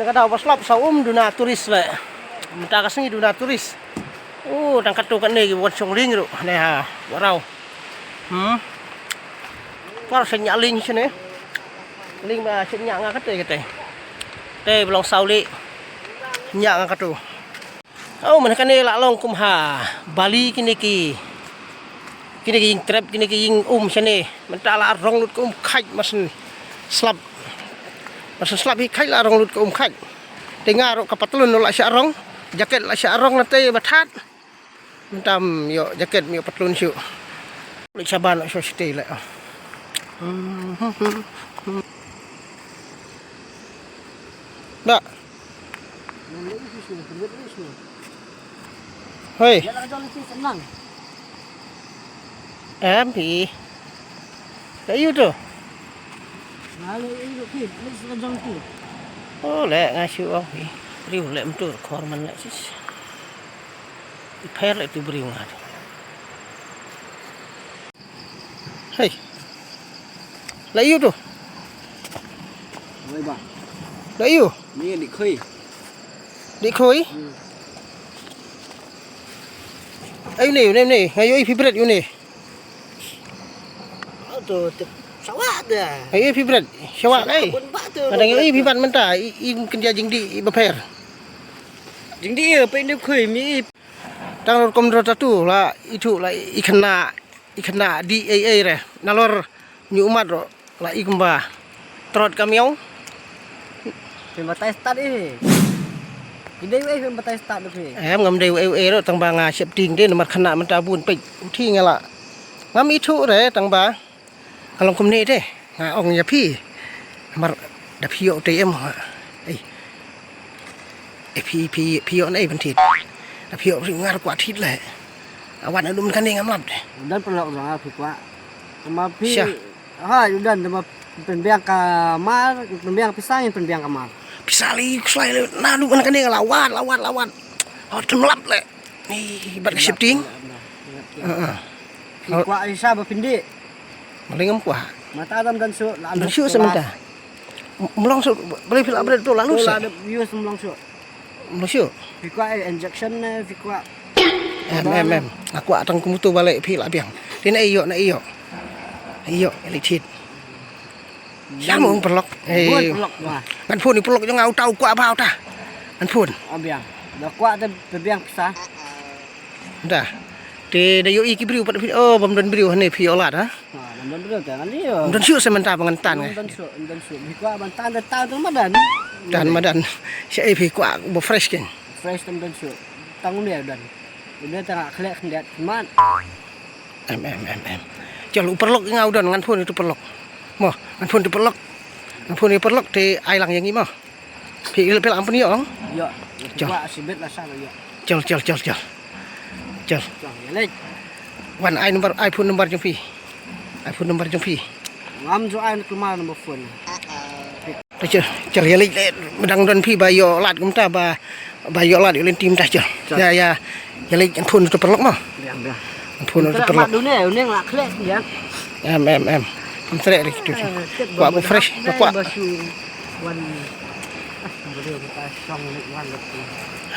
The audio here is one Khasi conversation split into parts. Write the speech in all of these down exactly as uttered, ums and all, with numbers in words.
Ka daw ba slap sa um duna turis le. Mynta ka sngi duna turis. Oh, tang katto katne ki wan shong lieng ruh ne ha Waraw. Hmm. Par shen nya lieng shane. Lieng ba shen nya nga kate kate. Te ba long saw lieng. Nya nga katto. Oh, man kane la long kum ha Bali kine ki, kine ki ïing trep, kine ki ïing um shane. Mynta la rong lut ka um khaid masen slap. Masen slap hi khaid la rong lut ka um khaid. Te nga ruh ka patlun la sha rong, jaket la sha rong na te ba that. Mynta ym ïoh jaket ym ïoh patlun shuh. Leit shaban shuh shatei le. Ba. Hoi. Em phi. Ka yu tu. Oh le nga shu ong phi. Riu le mtur khor man le sis. Pher le tu briew nga. Hei. La ïu tu. Wei ba. La ïu. Ni dik khui. Dik khui. Hmm. Ai ni, ni, ni. Ngai ïohi phi bret ïu ni. Oh, tu tip sawak dah. Ngai ïohi phi bret. Sawak ai. Bun ba tu. Kadang ïohi phi bat mynta. I, i mungkin ïa jingdih i ba pher. Jingdih ïa phi dik khui mi. Tang rukom dro tatu la itu la i khynnah. I khynnah dih ei ei re. Nalor ñiuh mat ruh la i kumba trot ka miaw. Phin batai start i. Ki dei u ei phin batai start u phi. Em ngam dei u ei u ei ruh tang ba nga sheptieng de namar khynnah mynta bun peit u thi nga la. Ngam ithuh re tang ba. Ka long kumne te nga ong ïa phi. Namar da phi ïoh te em ha. Ei. E phi phi phi ïoh na ei ban thied. Da phi ïoh phi ngar kwah thied le. Awan adum kane ngam lap de. Dan pynlok jong nga phi kwah. Tang ba phi. Sha. Ha, u dan tang ba pynbiang ka mar, pynbiang pisa ngin pynbiang ka mar. Pisa li kuslai le na du kan kane la wat la wat la wat. Ha, tang lap le. Ni bat ka shifting. Ha ha. Phi kwah isa ba pyndik. Maling ngam kwah. Mata dam dan su la. Dan su sementa. Mlong su beli phi la bret tu lalu sa. La use mlong su. Mlong su. Phi kwah injection ne phi kwah. Em em em. Aku atang kumutu balik phi la biang. Tin ayo na ayo. Ayo lichit. Siapa orang perlok? Eh. Ngan phone ni perlok jong au tau kwah bau ta. Ngan phone. Abiang. Dah kwah te biang pisa. Dah. Te da ïohi ki briew pat phi, oh bam don briew hane phi ïoh lad ha. Ha, bam don briew te ngan ïoh. Bam don shuh sementa ba ngan tan. Bam don shuh, bam don shuh. Phi kwah ban tan da tan tu madan. Tan madan. Sha ei phi kwah ba fresh ken. Fresh tam don shuh. Tang ne dan. Ule tang khlek khyndiat khmat. Em em em em. Jol u perlok nga u don ngan phone tu perlok. Mo, ngan phone tu perlok. Ngan phone tu perlok te ai lang ïa ngi mo. Phi phi la am pynïoh lang. Ïoh. Jol. Kwah sibit la sa ïoh. Jol jol jol jol. Jol. Jol ïa leit. Wan ai number, ai phone number jong phi. Ai phone number jong phi. Ngam ju ai number phone. Te jol jol ïa leit, eh, dang don phi ba ïoh lad kumta ba, ba ïoh lad ïoh lynti mynta jol. Jol. Ïa ïa. Ïa leit ngan phone tu perlok mo. Biang biang. Ngan phone tu perlok. Mat dune une nga khlek ïa. Em em em. Em trek ri tu. Kwah ba fresh, kwah. Ba shu wan. Ah, ba shu wan.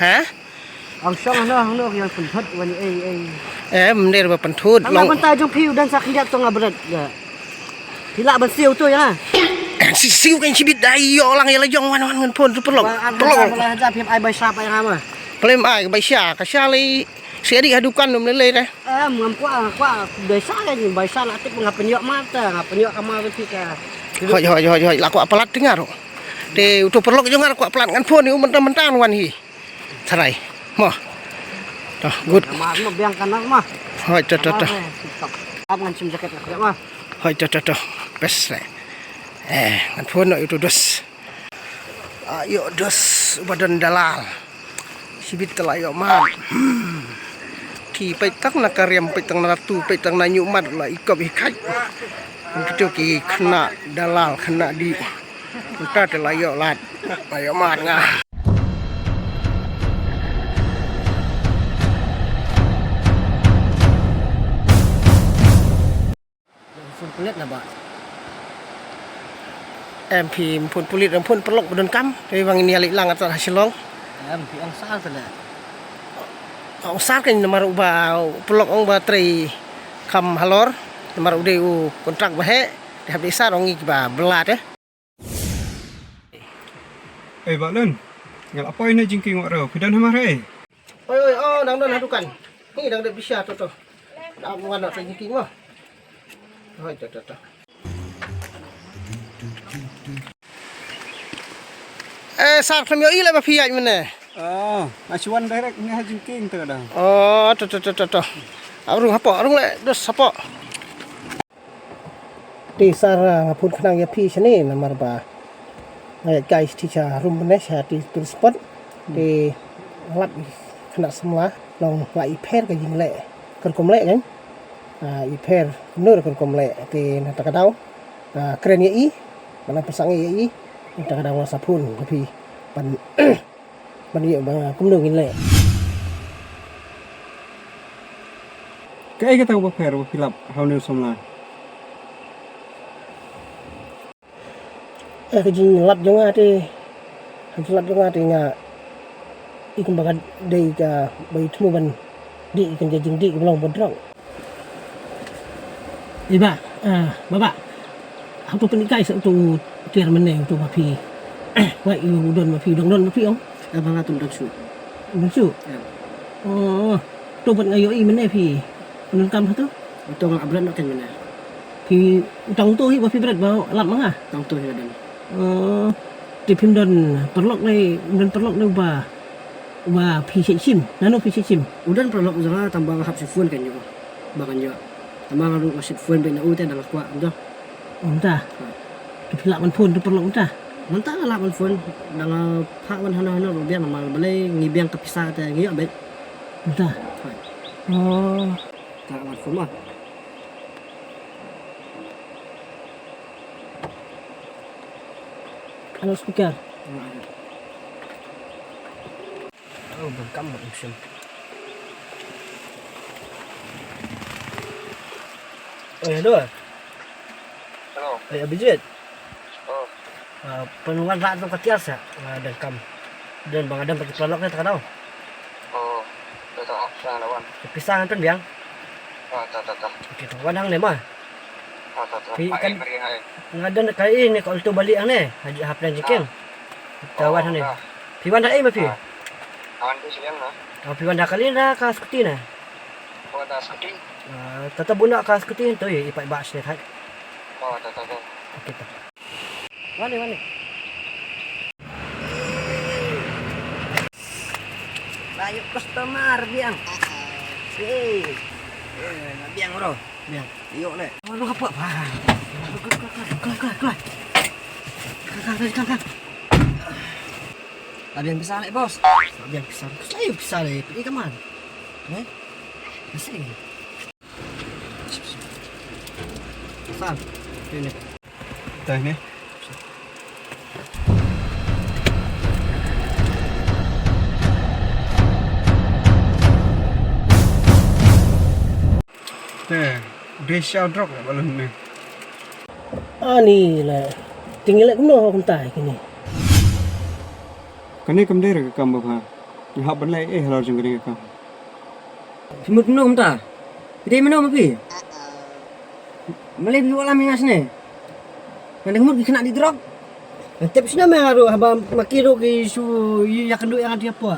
Ha? Ang shong hangno hangno ki ïa pynthut wan ei ei. Em, ym dei ba pynthut. Tang long. Mynta jong phi u dan sa khyndiat tong abret. Phi lah ban siew tu ïa nga. Si siew kan shibit da ïoh lang ïa la jong wan wan ngan phone tu perlok. Perlok. Ba hajar phi ai bai sha bai nga ma. Pelem ai bai sha ka sha lei. Si adik ha dukan num lei lei deh. Em, ngam kwah, kwah bai sha kan bai sha la tip nga pynïoh mat nga pynïoh ka ma phi ka. Hoi hoi hoi hoi la kwah palat tingar. Te utu perlok jong nga kwah palat ngan phone ni u mentang mentang wan hi. Tharai. Mo. Toh, good. Mar mo biang kana ma. Hoi, toh, toh, toh. Ap ngan shim jaket ka ma. Hoi, toh, toh, toh. Best le. Eh, ngan phone no itu dos. Ah, ïoh dos uba don dalal. Shibit te la ïoh mat. Hmm. Ki peit tang na ka riam, peit tang na ratu, peit tang na ñiuh mat la i kop i khait. Kitu ki khynnah dalal, khynnah dih. Mynta te la ïoh lad. La ïoh mat nga. Phone pelet na ba. Em, phi phone pulit, em phone paralok ba donkam. Te ba ngin ïa leit lang ata ha Shillong. Em, phi ong sar te le. Ong sar kan namar uba paralok ong ba trei kam halor. Namar u dei u kontrak ba heh. Te hap dei sar ong ngi kiba bla te. Ei, Bah Lun. Nga la poi na jingkieng wat rau. Phi don hamar hei? Oi, oi, oh, dang don ha dukan. Ni dang da bisha to to. Da wan na jingkieng mo. Oi, to to to. Eh, sar khlem ïohi leh ba phi ïaid mynne. Oh, nga shu wan direct ne ha jingkieng te ka dang. Oh, to to to to to. Arung hapoh, arung leh dos hapoh. Te sar, ah, nga phone khnang ïa phi shane namar ba nga ïaid kai sha rum mynne sha te tourist spot. Te nga lap khynnah samla long la i pher ka jingleh ka rukom leh kan. Ah, i pher kumno ka rukom leh te na ta ka daw. Ah, kren ïa i, ba la pyrshang ïa i, na ta ka daw nga sa phone ïa phi ban ban ïoh ba kumno ngin leh. Kaei kata kaba pher ba phi lap ha une u samla? Eh, ka jinglap jong nga te, ka jinglap jong nga te nga i kumba ka dei kaba i thmu ban dih, kan jingdih kaba long ba drok. Iba, ah, baba. Hato pynhikai sa uto u tiar mynne uto ba phi. Wai u don ba phi dang don ba phi ong. Eh, ba nga tun don shu. Don shu. Ya. Oh, to ban nga ïohi mynne phi. Pyndonkam hato? Uto nga bret noh kan mynne. Phi utang uto hi ba phi bret ba lap ma nga. Utang uto hi ba don. Oh, te phim don paralok ne, don paralok ne ba Ba phi shait shim, nano phi shait shim? U don paralok jong nga tang ba nga hap shu phone kan ïoh. Ba kan ïoh. Tang ba nga ruh nga shu phone beit na u te da nga kwah kumta. Kumta. Ha. Te phi lah ban phone te paralok kumta? Mynta nga lah ban phone da nga phah wan hano hano ruh biang namar balei ngi biang ka pisa te ngi ïoh beit. Kumta. Ha. Oh. Ka lah ban phone ma. Ano speaker? Oh, ban kam ma option. Oh, hello. Hello. Ai, Abhijit. Oh. Ah, pynwan rah tang ka tiar sa. Ah, dang kam. Don bang adam bagi pelok ni tak ada. Oh. Tak tak. Sang lawan. Pisang kan biang. Ah, tak tak tak. Okey, tu wan hang ne ma. Ah, tak tak. Pi kan. Ngadon kai ni ko tu balik hang ne. Haji hap dan jiking. Ka wan hang ne. Pi wan dah ai ma pi. Awan tu siang lah. Oh, pi wan dah kali dah ka skuti na. Oh, dah skuti. Ah, tata buna ka skuti tu i pat ba sne thai. Oh, tak tak tak. Okey tak. Wan ni, wan ni. Layu customer biang. Hei. Eh, biang bro. Biang. Yuk ni. Wan apa apa. Keluar, keluar, keluar, keluar. Keluar, keluar, keluar. Biang besar ni bos. Biang besar. Saya besar ni. Pergi ke mana? Eh? Masih. Sal, sini. Tah ni. Te, dei sha drok la balun ne. Ani la. Tinggal kumno ho kumta kini. Kane kam dei ka kam ba pha. Nga hap ban leh eh halor jong kane ka kam. Phi mut kumno kumta? Phi dei mano ma phi? Malei phi wan lam ïa nga shane. Nga dang mut ki khynnah dih drok. Nga tip shane ma nga ruh haba ma ki ruh ki shu ïakynduh ïa nga dih hapoh.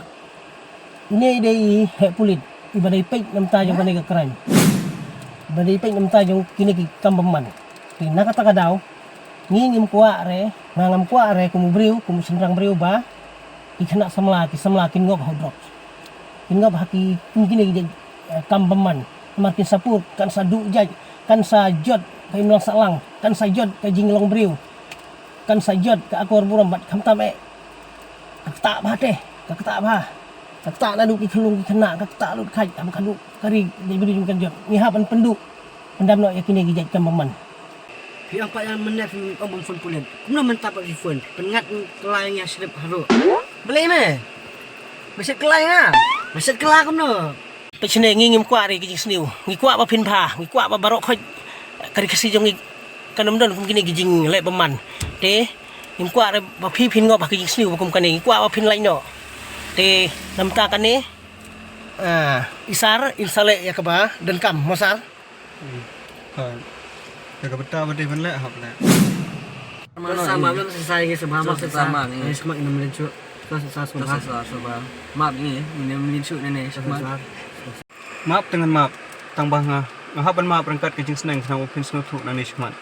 Ine i dei i heh pulit iba dei peit na bynta jong kane ka crime. Iba dei peit na bynta jong kine ki kam bymman. Te na kata ka daw ngi ngim kwah re, nga ngam kwah re kum u briew, kum u shynrang briew ba ki khynnah samla, ki samla kin ngop ha u drok. Kin ngop ha ki, kum kine ki jait, eh, kam bymman. Namar kin sa pur, kan sa duh jait, kan sa jot ka imlang sahlang, kan sa jot ka jinglong briew, kan sa jot ka akor burom bad khamtam eh. Ka ktah bha te, ka ktah bha. Ka ktah naduh ki khyllung ki khynnah, ka ktah lut khat, haba ka duh ka ri jait briew jong kan jot. Ngi hap ban pynduh pyndam noh ïa kine ki jait kam bymman. Phi ong pat ïa mynne phi ong ban phone pulit. Kumno mynta pat phi phone? Pynngat kylla ïa nga shrip haduh. Balei me? Me shet kylla ïa nga. Me shet kylla kumno? Peit shane ngi ngim kwah re ki jingsniew. Ngi kwah ba phin bha, ngi kwah ba baroh khoit ka ri Khasi jong ngi kan ym don kum kine ki jingleh bymman. Te Ngim kwah re ba phi phin ngop ha ka jingsniew ba kum kane, ngi kwah ba phin lait noh. Te namar kane, ah, i Sar in sa leh ïa kaba donkam, mo Sar? Ha. Ïa kaba ta ba dei ban leh hap leh. Sa ma mem sa sa ngi sa ba ma sa sa. Ngi smat ngin ym lynshuk. Sa sa sa. Map ngi, ngin ym lynshuk ne ne smat. Map te ngan map, tang ba nga, nga hap ban map ryngkat ka jingsneng khnang ba phin sngewthuh nangne shakhmat.